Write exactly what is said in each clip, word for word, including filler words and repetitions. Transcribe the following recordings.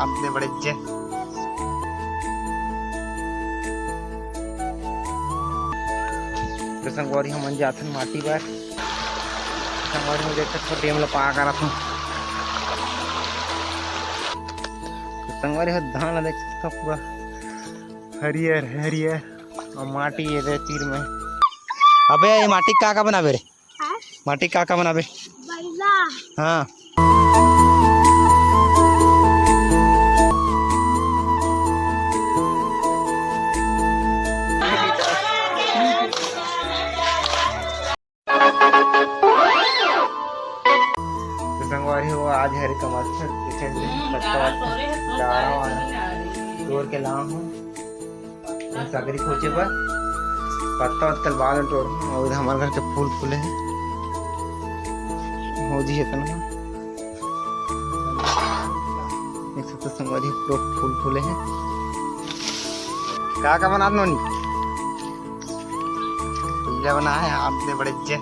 अपने बड़े जे। तो संगवारी, हमन जाथन माटी बर। संगवारी, में देख सकथो, डेम ला पार करत हूँ। तो संगवारी हो, धान ला देख सकथो, पूरा हरियर हरियर, अउ माटी ये दे तीर में। अबे, ये माटी का का बनाबे रे? हाँ? माटी का का बनाबे? बैला। हाँ। तो संगवारी हो, आज हरे कमाल से पत्ता वत्ता, डारा वारा तोड़ के लाए हूँ। हम सकरी खोचे बर पत्ता वत्ता बाद में टोर, अउ इधर हमर घर के फूल फूले हे, हो जी हे इतना। देख सकथो संगवारी, पूरा फूल फूले हे। का का बनात नोनी? पीला बना हे, आप दे बड़े जे।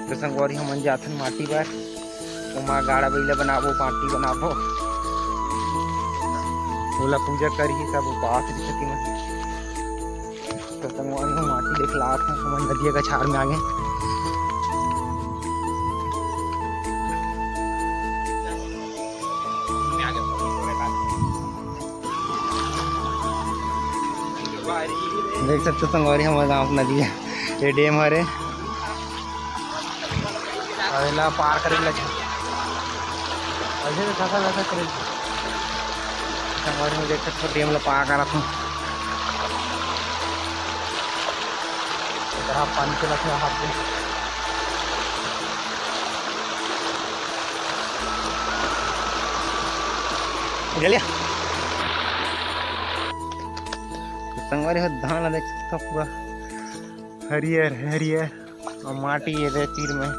तो संगवारी, हमन जाथन माटी बर, ओमा गाड़ा बइला बनाबो, माटी बनाबो, ओला पूजा करही, सब उपास रहिथे तेमन। तो संगवारी हो, माटी देख लात हन, हमन नदिया के छार में आगे। देख सकथो संगवारी, हमर गांव के नदिया, ये डेम हरे। अउ एला पार करे ल लगही। अइसे तो धसा धसा करे ल। संगवारी हो, देख सकथो, डेम ल पार करत हूँ। एकरा पानी चलत हे हाथ में। चलिए। तो संगवारी हो, धान ला देख सकथो, पूरा हरियर हरियर। अउ माटी ये दे तीर में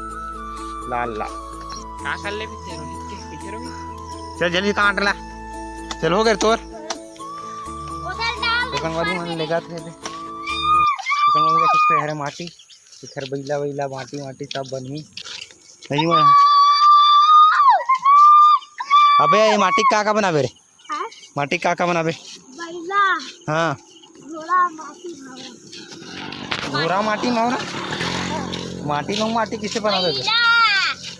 लाल लाल। का कर ले भी तेरो, पीछे रहो। चल जल्दी काट ला। चल हो गए तोर। उधर डाल तो दे संगवारी मन पानी। ले जात रहे थे। तो संगवारी देख सकथो, हरे माटी, इधर बैला वैला, माटी वाटी सब बनही। नहीं हुआ। अबे ये माटी का का बनाबे रे? हाँ? माटी का का बनाबे? बैला। हाँ। घोड़ा माटी मावरा। घोड़ा माटी मावरा? माटी में माटी किसे बनाबे? बैला,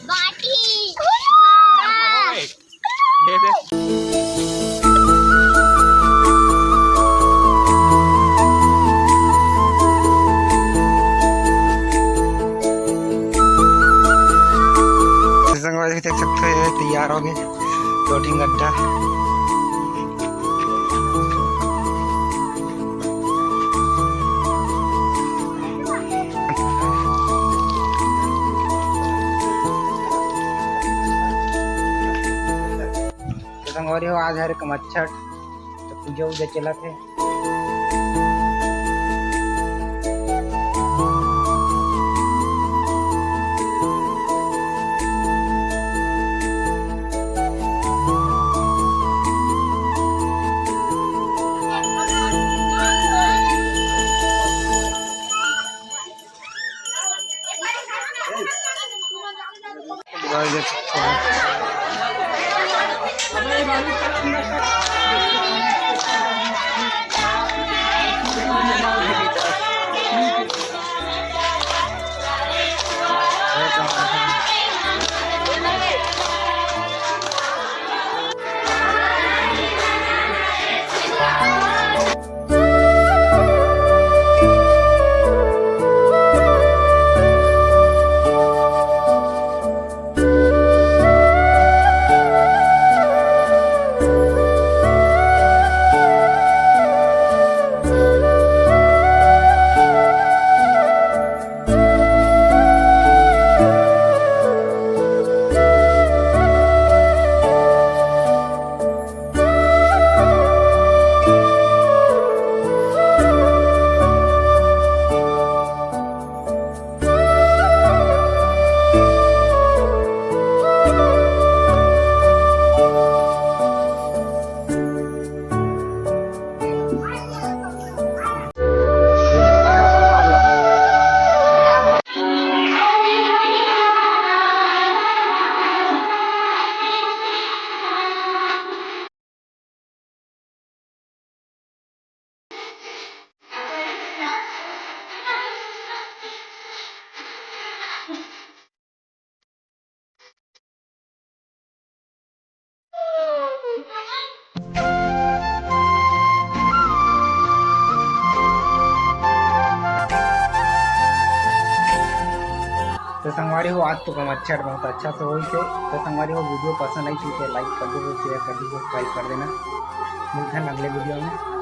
माटी, घोड़ा। संगवारी देख सकथो, ये तैयार हो गए दो तीन घंटा। तो संगवारी हो, आज हरे कमच्छट, तो पूजा उजा चलत हे। तो संगवारी हो, आज तो कमच्छर बहुत अच्छा से होइस हे। तो संगवारी हो, video पसंद आई तो like कर दो, share कर दो, subscribe कर देना। मिलथन अगले video में।